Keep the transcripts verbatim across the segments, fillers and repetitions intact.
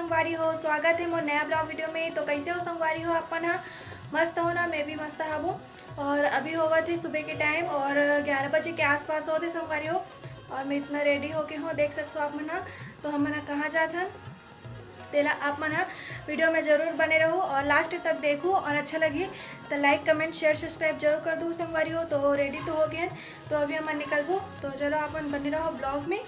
संगवारी हो, स्वागत हे मोर नया ब्लॉग वीडियो में। तो कैसे हो संगवारी हो आप मन ह? मस्त हो ना? मैं भी मस्त हवो। और अभी होवत हे सुबह के टाइम और ग्यारह बजे के आसपास होत हे संगवारी हो। और मैं इतना रेडी होके हूँ, देख सकते हो आप मन ह। तो हमन ह कहाँ जात हन, तेला आप मन ह वीडियो में जरूर बने रहू और लास्ट तक देखू और अच्छा लगी तो लाइक, कमेंट, शेयर, सब्सक्राइब जरूर कर दू संगवारी हो। तो रेडी तो हो गए, तो अभी हमन निकलबो। तो चलो आप मन बने रहो ब्लॉग में।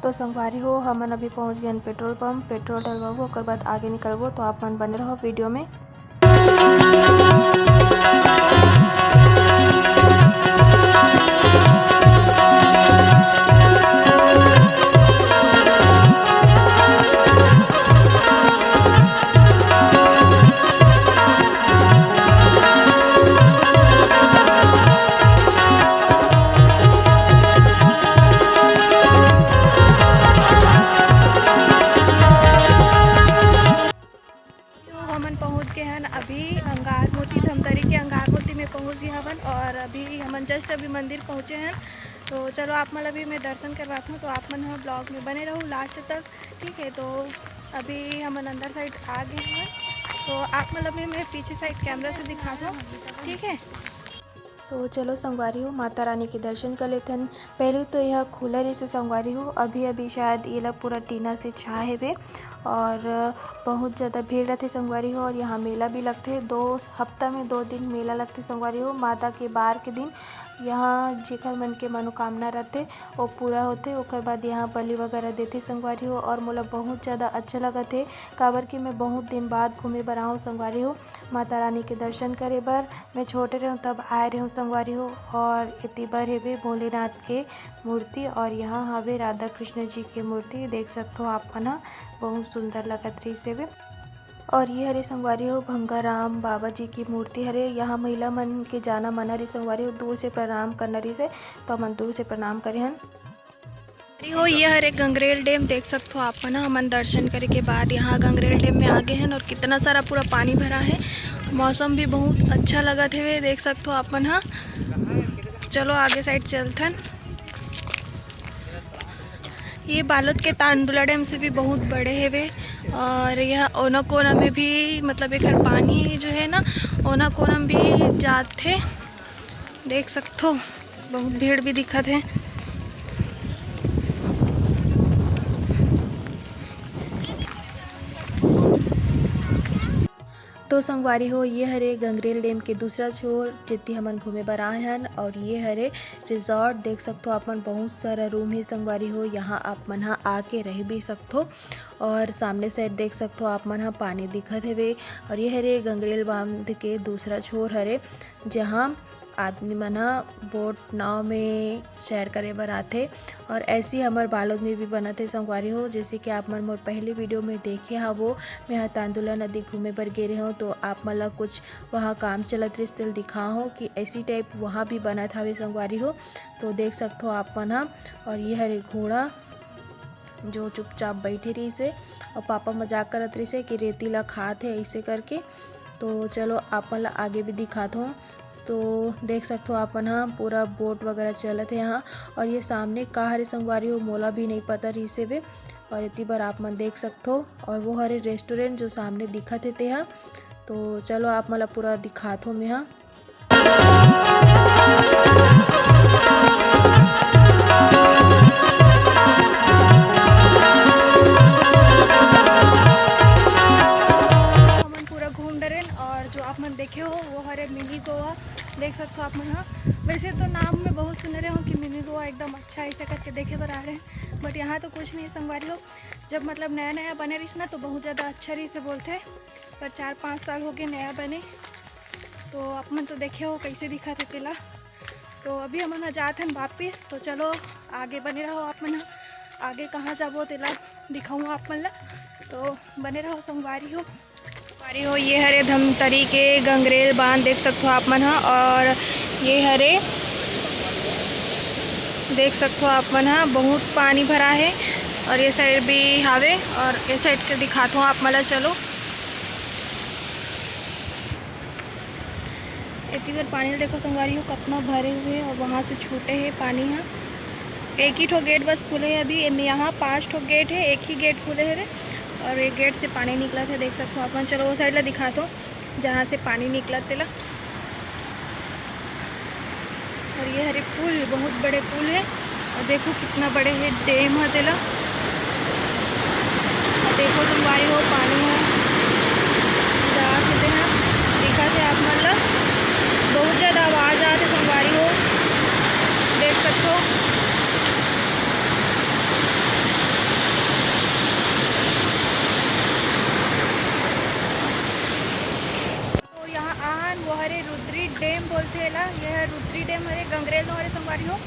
तो संगवारी हो, हमन अभी पहुंच गए पेट्रोल पंप। पेट्रोल डलवाबो, ओकर बाद आगे निकलबो। तो आप मन बने रहो वीडियो में। तो हमन पहुंच गए हन अभी अंगार मोती, धमतरी के अंगार मोती में पहुंच गए हवन। और अभी हमन जस्ट अभी मंदिर पहुंचे हन। तो चलो आप मन अभी मैं दर्शन करवाता हूँ, तो आप मन ह ब्लॉग में बने रहू लास्ट तक, ठीक है। तो अभी हमन अंदर साइड आ गए हवन, तो आप मन अभी मैं पीछे साइड कैमरा से दिखाता हूँ, ठीक है। तो चलो संगवारी हो, माता रानी के दर्शन कर लेथन। पहले तो यह खुला रहिसे संगवारी हो, अभी अभी शायद येला पूरा टीना से छा हेवे। और बहुत ज़्यादा भीड़ रहथे संगवारी हो। और यहाँ मेला भी लगथे, दो हफ्ता में दो दिन मेला लगथे संगवारी हो। माता के बार के दिन यहाँ जेकर मन के मनोकामना रहथे वो पूरा होथे। ओकर बाद यहाँ बलि वगैरह देथे संगवारी हो। और मोला बहुत ज़्यादा अच्छा लगत हे, काबर कि मैं बहुत दिन बाद घूमे बर आहूँ संगवारी हो, माता रानी के दर्शन करे बर। मैं छोटे रहूँ तब आए रहूँ संगवारी हो। और एती बर हेबे भोलेनाथ के मूर्ति और यहाँ हवे राधा कृष्ण जी के मूर्ति, देख सकथो आप मन ह, बहुत सुंदर लगत रहिस हेबे। और ये हरे संगवारी हो भंगाराम बाबा जी की मूर्ति हरे। यहाँ महिला मन के जाना मना रहिस संगवारी हो, दूर से प्रणाम करना रहिस हे, तो हमन दूर से प्रणाम करे हन। अरे हो, ये हरे गंगरेल डैम, देख सकथो आप मन ह। हमन दर्शन करे के बाद यहाँ गंगरेल डैम में आ गए हन और कितना सारा पूरा पानी भरा है। मौसम भी बहुत अच्छा लगत हेवे, देख सकथो आप मन ह। चलो आगे साइड चलथन। ये बालोद के तांदुला डैम से भी बहुत बड़े हेवे। और यह ओना कोना में भी, मतलब एकर पानी जो है ना, ओना कोना में भी जाथे, देख सकथो। बहुत भीड़ भी दिखत हे। तो संगवारी हो, ये हरे गंगरेल डैम के दूसरा छोर, जेती हमन घूमे बर आए हन। और ये हरे रिजॉर्ट, देख सकथो आप मन, बहुत सारा रूम हे संगवारी हो। यहाँ आप मन ह आके रह भी सकथो। और सामने साइड देख सकथो आप मन ह, पानी दिखत हवे। और ये हरे गंगरेल बांध के दूसरा छोर हरे, जहाँ आदमी मन ह बोट नाव में सैर करे बर आथे। और ऐसी हमर बालोद में भी बनत हे संगवारी हो। जैसे कि आप मन मोर पहली वीडियो में देखे हवो, मैं ह तांदुला नदी घूमे बर गे रहे हूँ, तो आप मन ला कुछ वहाँ काम चलत रहिस तेल दिखा हो कि ऐसी टाइप वहाँ भी बनत हवे संगवारी हो। तो देख सकथो आप मन ह। और ये हरे घोड़ा जो चुपचाप बैठे रहिस हे और पापा मजाक करत रहिस हे कि रेती ला खात हे ऐसे करके। तो चलो आप मन ला आगे भी दिखात हो। तो देख सकथो आप मन ह, पूरा बोट वगैरह चलत हे यहाँ। और ये सामने का हरे संगवारी हो, मोला भी नहीं पता रहिस हे बे। और इतनी बार आप मन देख सकथो, और वो हरे रेस्टोरेंट जो सामने दिखत हे तेहा। तो चलो आप मन ला पूरा दिखात हो मैं ह। हमन पूरा घूम डरेन और जो आप मन देखे हो वो हरे मिनी गोवा, देख सकते हो आप मन ह। वैसे तो नाम में बहुत सुने रहे हो कि मिनी गोवा एकदम अच्छा है, ऐसे करके देखे बर आ रहे हैं, बट यहाँ तो कुछ नहीं संगवारी हो। जब मतलब नया नया बने रहिस ना तो बहुत ज़्यादा अच्छा रहिस बोलथे, पर चार पाँच साल हो गए नया बने। तो आप मन तो देखे हो कैसे दिखत हे तेला। तो अभी हमन ह जात हन वापिस। तो चलो आगे बने रहो आप मन ह, आगे कहाँ जाबो तेला दिखाऊँ आप मन ला। तो बने रहो संगवारी हो। संगवारी हो, ये हरे धमतरी के गंगरेल बांध देख सकथो आप मन ह। और ये हरे देख सकथो आप मन ह, बहुत पानी भरा है। और ये साइड भी हावे और ये साइड के दिखाथो आप मन ला। चलो एती बर पानी ल देखो संगवारी हो, कतना भरे हुए और वहाँ से छूटे हे पानी ह। एक ही ठो गेट बस खुले हे अभी, एमे यहाँ पाँच ठो गेट हे, एक ही गेट खुले हे रे। और ये गेट से पानी निकलत हे, देख सकथो आप मन। चलो वो साइड ला दिखाथो, जहाँ से पानी निकलत तेला। और ये हरे पुल, बहुत बड़े पुल हे। और देखो कितना बड़े हे डैम ह तेला। और देखो संगवारी हो, पानी ह जा सकते हैं, दिखत हे आप मन ला। बहुत ज़्यादा आवाज़ आत हे संगवारी हो, देख सकथो। तो यहाँ आन वो हरे रुद्री डैम बोलथे एला। ये हर रुद्री डैम हरे, गंगरेल नोहरे संगवारी हो।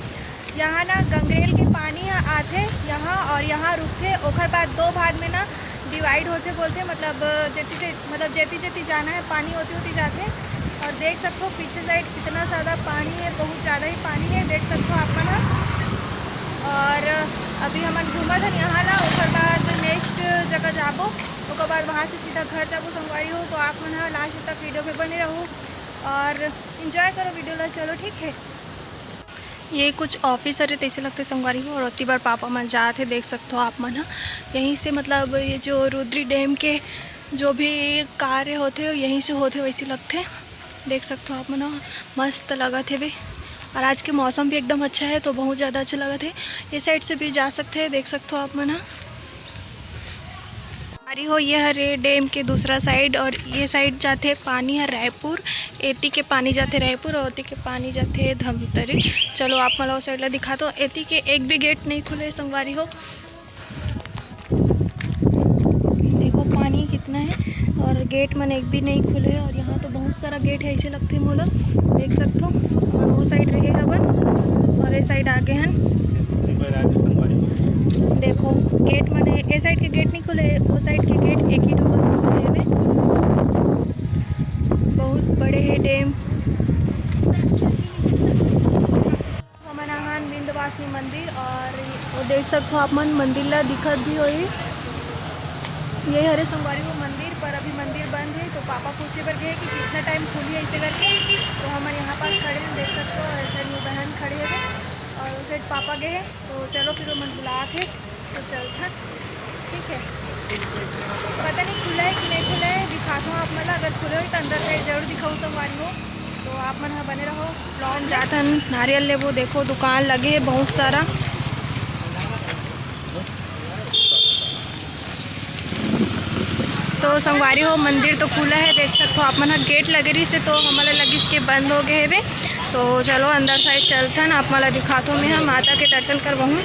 यहाँ ना गंगरेल के पानी ह आथे यहाँ और यहाँ रुकथे, ओखर बाद दो भाग में ना डिवाइड होथे बोलथे, मतलब जेती जे, मतलब जेती जेती जाना है पानी ओती ओती जाथे। और देख सकथो पीछे साइड कितना ज़्यादा पानी है, बहुत ज़्यादा ही पानी है, देख सकथो आप मन ह। और अभी हमन घूमत हन यहाँ ला, ओकर बाद नेक्स्ट जगह जाबो, ओकर बाद वहाँ से सीधा घर जाबो संगवारी हो। तो आप मन ह लास्ट तक वीडियो में बने रहू और एंजॉय करो वीडियो ला। चलो ठीक है, ये कुछ ऑफिस हरे तैसे लगथे संगवारी हो, और ओती बर पापा मन जात हे, देख सकथो आप मन ह। यहीं से मतलब ये जो रुद्री डैम के जो भी कार्य होथे यहीं से होथे वैसे लगथे, देख सकथो आप मन ह। मस्त लगत हेवे और आज के मौसम भी एकदम अच्छा है तो बहुत ज़्यादा अच्छा लगत हे। ये साइड से भी जा सकथे, देख सकथो आप मन ह। अरे हो, ये हरे डैम के दूसरा साइड और ये साइड जाथे पानी ह रायपुर, एती के पानी जाथे रायपुर और ओती के पानी जाथे धमतरी। चलो आप मन ला ओ साइड ला दिखाथो, एती के एक भी गेट नहीं खुले संगवारी हो। देखो पानी कितना है और गेट मन एक भी नहीं खुले और यहाँ तो बहुत सारा गेट है ऐसे लगथे मोला, देख सकथो। और वो साइड रहे हवन और ये साइड आगे हन। देखो गेट मन ए साइड के गेट नहीं खुले, वो साइड के गेट एक ही ठो खुले हे। बहुत बड़े है डैम। हमन आहान विंध्यवासिनी मंदिर और वो देख सकथो आप मन मंदिर ला दिखत भी होही। ये हरे संगवारी हो मंदिर, पर अभी मंदिर बंद है तो पापा पूछे बर गए कि कितना टाइम खुली है इसे करके। तो हमन यहाँ पास खड़े हैं, देख सकते हो, ऐसे में बहन खड़े हैं और उस साइड पापा गए हैं। तो चलो फिर वो मन बुलात है तो चलथन, ठीक है। पता नहीं खुला है कि नहीं खुला है, दिखाता हूँ आप मन ला। अगर खुले हो तो अंदर साइड जरूर दिखाऊँ संगवारी हो, तो आप मन ह बने रहो। लॉन जाथन नारियल लेबो, देखो दुकान लगे है बहुत सारा। तो संगवारी हो मंदिर तो खुला है, देख सकते हो आप मन ह। गेट लगे रही से तो हमला लगिस के बंद हो गए हेबे। तो चलो अंदर साइड चलथन, आप मन ला दिखाथो मैं ह माता के दर्शन करवाहूँ।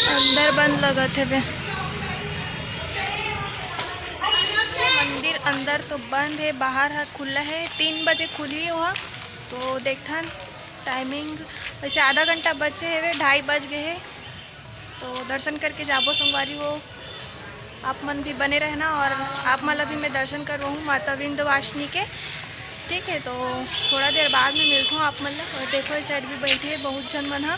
अंदर बंद लगत हेबे। मंदिर अंदर तो बंद है, बाहर ह खुला है। तीन बजे खुली हुआ, तो देखथन टाइमिंग। वैसे आधा घंटा बचे हेवे, ढाई बज गए है। तो दर्शन करके जाबो संगवारी हो, आप मन भी बने रहना और आप मन ला भी मैं दर्शन करवाहूँ माता विंध्यवासिनी के। ठीक है, तो थोड़ा देर बाद में मिलता हूँ आप मन ला। और देखो इस साइड भी बैठी है बहुत झन मन ह।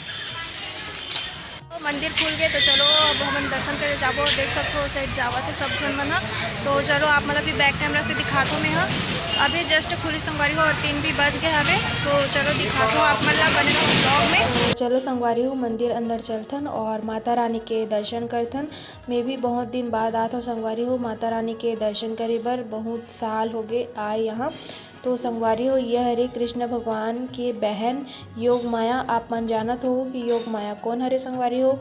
तो मंदिर खुल गए तो चलो अब हमन दर्शन करे जाबो। देख सकते हो साइड जावत है सब झन मन ह। तो चलो आप मन ला भी बैक कैमरा से दिखाता हूँ मैं ह। अभी जस्ट खुली संगवारी हो और तीन भी बज गए हवे। तो चलो दिखाता हूँ आप मन ला, बने रहो ब्लॉग में। चलो संगवारी हो मंदिर अंदर चलथन और माता रानी के दर्शन करथन। मैं भी बहुत दिन बाद आत हूँ संगवारी हो माता रानी के दर्शन करे बर। बहुत साल हो गए आए यहाँ। तो संगवारी हो ये हरे कृष्ण भगवान के बहन योग माया। आप मन जानत हो कि योग माया कौन हरे संगवारी हो।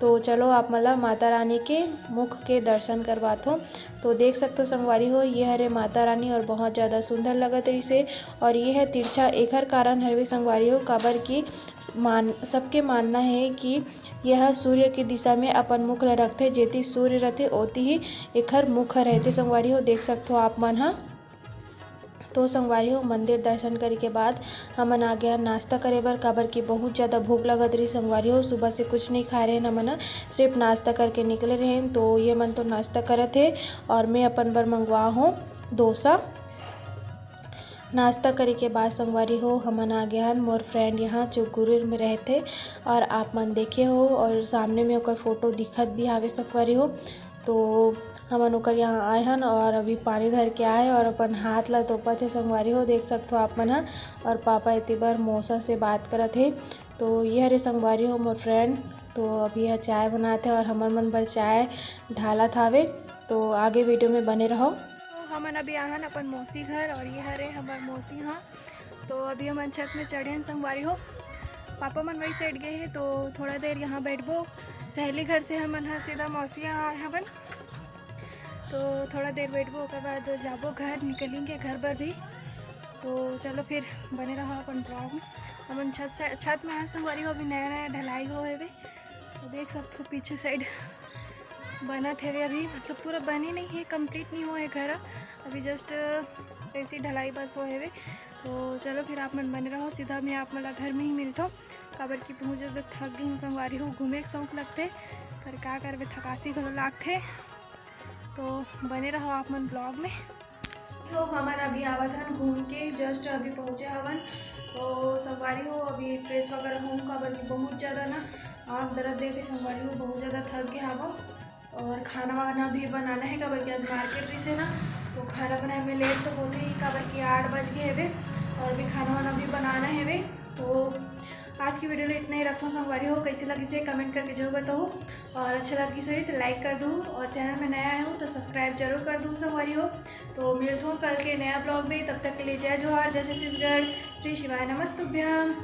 तो चलो आप मन ला माता रानी के मुख के दर्शन करवात हो। तो देख सकते हो संगवारी हो ये हरे माता रानी और बहुत ज़्यादा सुंदर लगत रहिसे। और ये है तिरछा, एकर कारण हरवे संगवारी हो काबर कि मान सबके मानना है कि यह सूर्य के दिशा में अपन मुख ल रखथे, जेती सूर्य रथे ओती ही एखर मुख ह रहथे संगवारी हो। देख सकथो आप मन ह। तो संगवारी हो मंदिर दर्शन करे के बाद हमन आ गए हन नाश्ता करे बर, काबर कि बहुत ज़्यादा भूख लगत रही संगवारी हो। सुबह से कुछ नहीं खाए रहे हमन ह, सिर्फ नाश्ता करके निकले रहे। तो ये मन तो नाश्ता करत हे और मैं अपन बर मंगवा हूँ डोसा। नाश्ता करे के बाद संगवारी हो हमन आ गए हन मोर फ्रेंड यहाँ जो गुरुर में रहथे और आप मन देखे हो और सामने में ओकर फोटो दिखत भी हावे संगवारी हो। तो हमन ओकर यहाँ आए हन और अभी पानी धर के आए और अपन हाथ ला तोपत हे संगवारी हो, देख सकथो आप मन ह। और पापा एती बर मौसा से बात करत हे। तो ये हरे संगवारी हो मोर फ्रेंड, तो अभी यह चाय बनात हे और हमर मन बर चाय ढालत हावे। तो आगे video में बने रहो। तो हमन अभी आहन अपन मौसी घर और ये हरे हमर मौसी। हाँ, तो अभी हमन छत में चढ़े हन संगवारी हो। पापा मन वही side गए हैं, तो थोड़ा देर यहाँ बैठबो। सहेली घर से हमन ह सीधा मौसी यहाँ आए हवन, तो थोड़ा देर बैठबो, ओकर बाद जाबो घर, निकलेंगे घर बर भी। तो चलो फिर बने रहो अपन vlog में। हमन छत से, छत में आए संगवारी हो, अभी नया नया ढलाई हो हेवे। तो देख सकथो पीछे side बनत हेवे अभी, मतलब पूरा बने नहीं है, complete नहीं हुआ है घर, अभी just ऐसी ढलाई बस हो हेवे। तो चलो फिर आप मन बने रहो, सीधा मैं आप मन ला घर में ही मिलथो, काबर कि बहुत ज़्यादा थक गई हूँ संगवारी हो, घूमे के शौक लगथे, पर का करबे, थकासी घलो लागथे। तो बने रहो आप मन vlog में। तो हमन अभी आवत हन घूम के, just अभी पहुँचे हवन। तो संगवारी हो, अभी fresh वगैरह होऊँ, काबर कि बहुत ज़्यादा ना आँख दर्द देथे संगवारी हो, बहुत ज़्यादा थक गए हवो। और खाना वाना भी बनाना है, काबर कि आज market भी से ना, तो खाना बनाए में late तो होथे ही, काबर कि आठ बज गए हेवे और भी खाना वाना भी बनाना हेवे। तो आज की video ले इतना ही रखथों संगवारी हो। कैसे लगिस हे comment करके जरूर बताओ, और अच्छा लगिस होही तो like कर दू, और channel में नया आए हो तो subscribe जरूर कर दू संगवारी हो। तो मिलथों कल के नया vlog में, तब तक के लिए जय जोहार, जय छत्तीसगढ़, श्री शिवाय नमस्तुभ्यम।